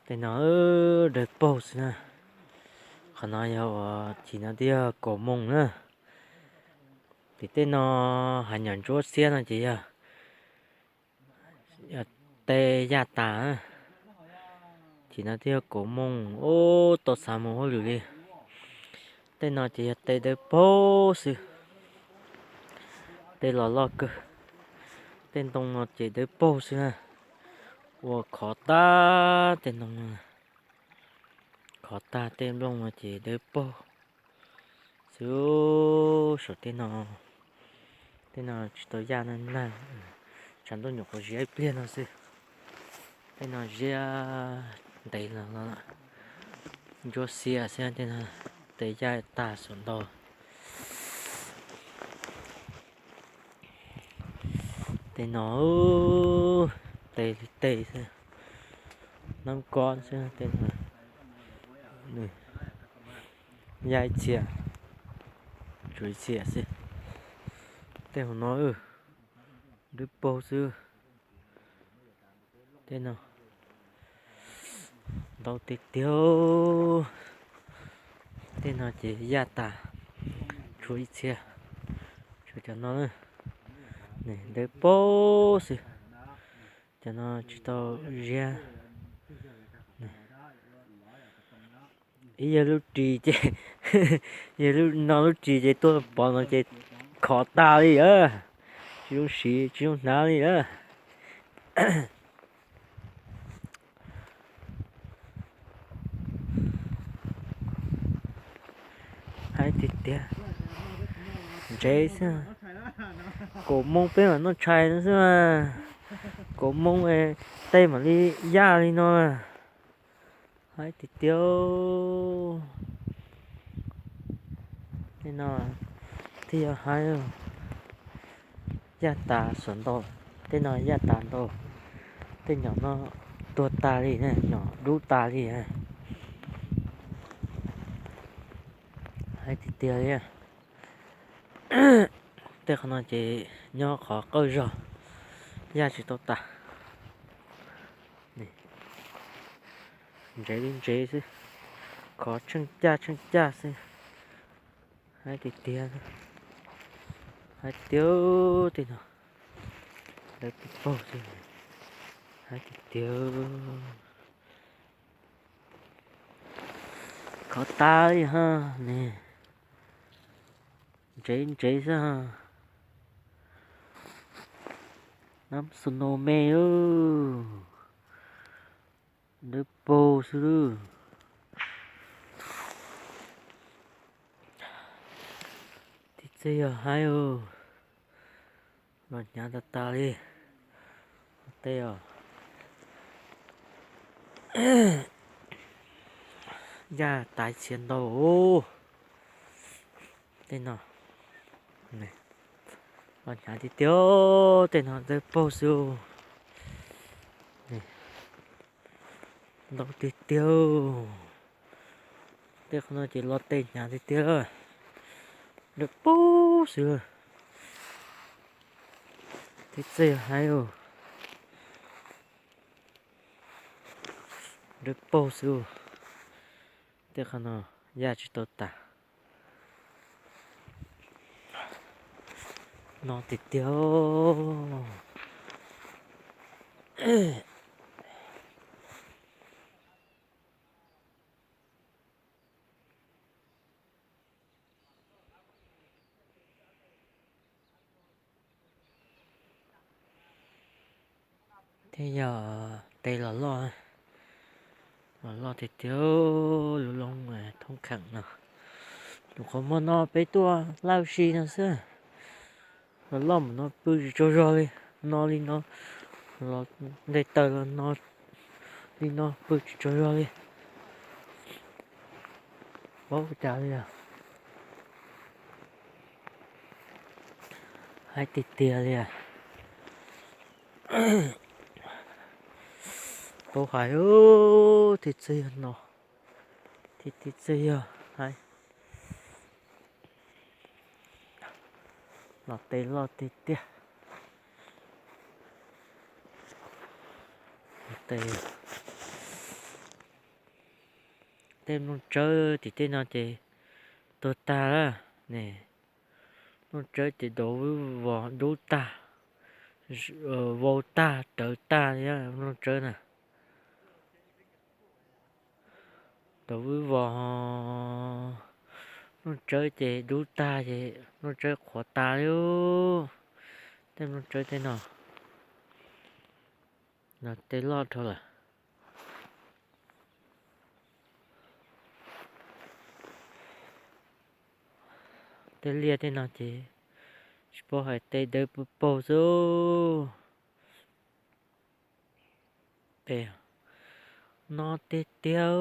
Tej no dawb paug xwb na. Qhov no yog uas chim no twb yog kaum moos na. Ces tej no hav nyom ntsuab xiab no ces yog, yog tej yaj tas na. Chim no twb yog kaum moos, ub, tau xav mus hauj lwm li. Tej no ces yog tej dawb paug xwb. Tej los loj kawg. Tej ntoo no ces dawb paug xwb na. Ua khov tag tej ntoo no. Khov tag tej nplooj no ces dawb paug xwb. Saum tej no, tej no tsis tau yaj na nag, tshav ntuj nyuam qhuav ziab ib pliag no xwb. Tej no ziab ntev los no, ntsuab xiab xwb tej no, tej yaj tag saum ntau. Tej no, tej li tej xwb, nab kob xwb tej no. Yaj ib txhia, tshuav ib txhia xwb. Tej hauv no dawb paug xwb. Tej no ntau tiag tiag. Tej no ces yaj tas, tshuav ib txhia, tshuav cov no, dawb paug xwb. Cov no tsis tau ziab. Ib yog lub ris ces, yog no lub ris ces tuaj pov no ces khov tas li a, tsis zoo siv tsis zoo hnav li a. Haib tiag tiag. Ntsev xwb. Kaum moos peb mam noj tshais no xwb mas. Kaum moos tej mam li yaj li no. Haib tiag tiag. Tej no thiaj yog haib. Yaj tas saum ntau. Tej no yaj tas ntau. Tej nyom no tuag tas li, nyom dub tas li. Haib tiag tiag li. Tej qhov no ces nyob qhov qawj zog, yaj tsis tau tas. Ntsev li ntsev xwb, khov tsheej caj tsheej caj xwb. Haib tiag tiag, haib tiag tej no, lawv tus paug xwb, haib tiag tiag. Khov tas li ha ne, ntsev ntsev xwb ha. Nab snow me, dawb paug xwb lawm. Tib txij yog haib, los hnyav tas tas li. Tej os, yaj tas txhia ntau. Tej no los hnyav tiag tiag, tej no dawb paug xwb. Ntau tiag tiag. Tej qhov no ces los tej hnyav tiag tiag, dawb paug xwb. Tib txij yog haib, dawb paug xwb. Tej qhov no yaj tsis tau tas. No tiag tiag. Tej yog tej los loj, los loj tiag tiag, lub loob thoob kheem no. Nyuam qhuav muaj no peb tuaj laj si no xwb. Los loj mus no pw tsis tsaug zog li, no li no, los nte taws los no li no pw tsis tsaug zog li. Paub cas li os. Haib tiag tiag li os. Paub hais, tib txij yog no, tib txij yog haib. Los tej loj tiag tiag. Los tej, Tej nplooj tsawb tim tej no ces tuag tag lawm ne. Nplooj tsawb ces dov vog dub tag, vau tag rawv tag li nplooj tsawb na. Dov vog, nplooj tsawb ces dub tag ces nplooj tsawb qhuav tas li. Tej nplooj tsawb tej no, no tej loj dhau lawm. Tej liaj tej no ces tsis paub hais, tej dawb paug paug xwb. Tej no tiag tiag.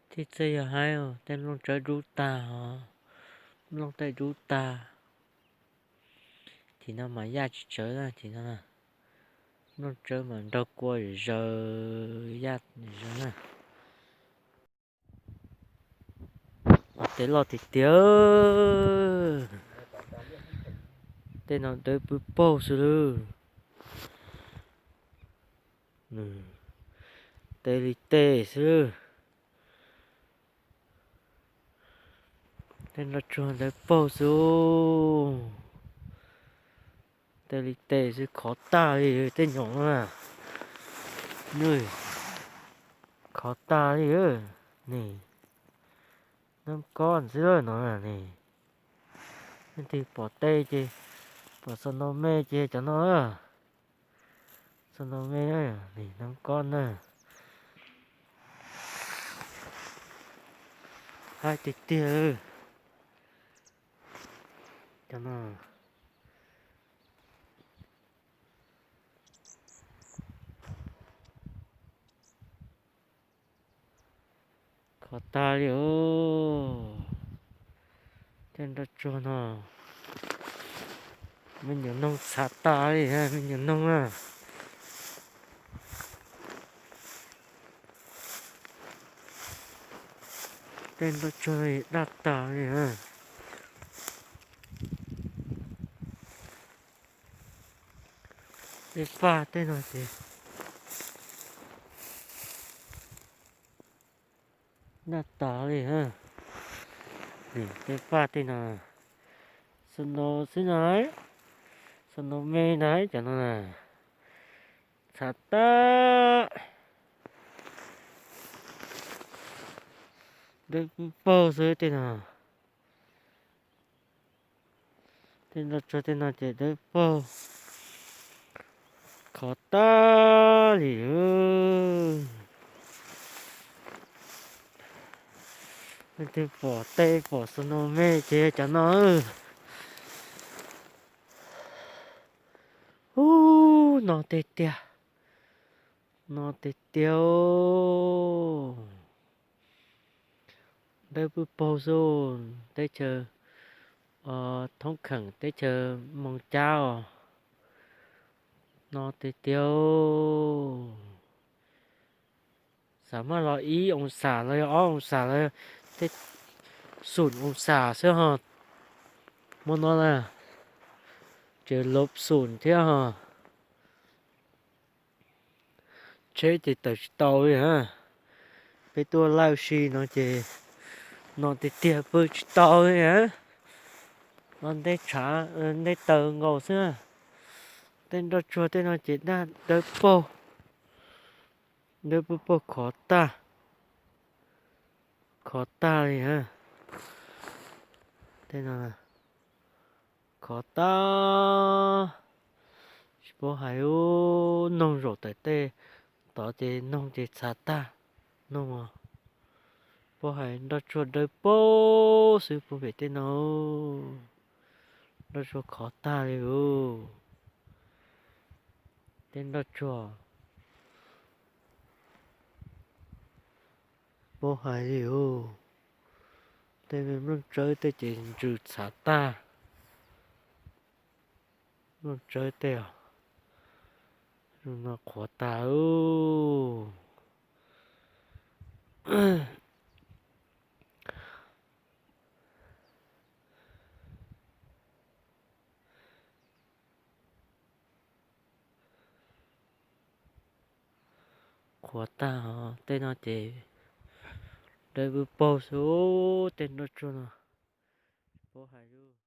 Thiab txawm yog hais tej nplooj tsawb dub tag os, nplooj tej dub tag, tim no mas yaj tsis tsawv na, tim no nplooj tsawb mas nrog kua zaws, yaj zaws na. Tej loj tiag tiag, tej no dawb paug paug xwb lawm. Tej li tej xwb. Tej nroj tsuag dawb paug xwb. Tej li tej xwb, khov tag li tej nyom no na. Khov tag li ne. Nab kob xwb no ne. Leej twg pom tej ces, pom xo no me ces cov no, xo no me, nab kob na. Haib tiag tiag. Cov no khov tag li os. Tej nroj tsuag no me nyuam noog txhav tas li, me nyuam noog na. Tej nroj tsuag daj tas li. Tej paj tej no ces daj tas li. Tej paj tej no, snow xwb no, snow me ntag cov no na. Txhav tag. Dawb paug xwb tej no. Tej nroj tsuag tej no ces dawb paug, khov tag li. Leej twg pom tej pom snow me ces cov no. Ub, no tej tiag, no tej tiag. Dawb paug xwb, teb chaws thoob kheem teb chaws Moos Cab os. No tiag tiag. Xav maj los ib oo xam los yog ob oo xam los tej xum oo xam xwb ho. Hmo no na, tseem lov xum thiab ho. Tsheb ces tawm tsis tau li na. Peb tuaj laj si no ces no tiag tiag pw tsis tau li na. No ntej tshav ntej taws nkaus xwb. Tej nroj tsuag tej no ces daj dawb paug, dawb paug paug khov tag, khov tag li na. Tej no khov tag, tsis paub hais, noog zaum tawm tej tod ces noog ces txhav tag, noog os. Paub hais nroj tsuag dawb paug xwb puag pem tej no, nroj tsuag khov tag li os. Tej nroj tsuag paub hais li os. Tej me nplooj tsawb tej ces ntsws txhav tag. Nplooj tsawb tej os, no qhuav tag. Qhuav tag os, tej no ces dawb vwm paug xwb, tej nroj tsuag no. Paub hais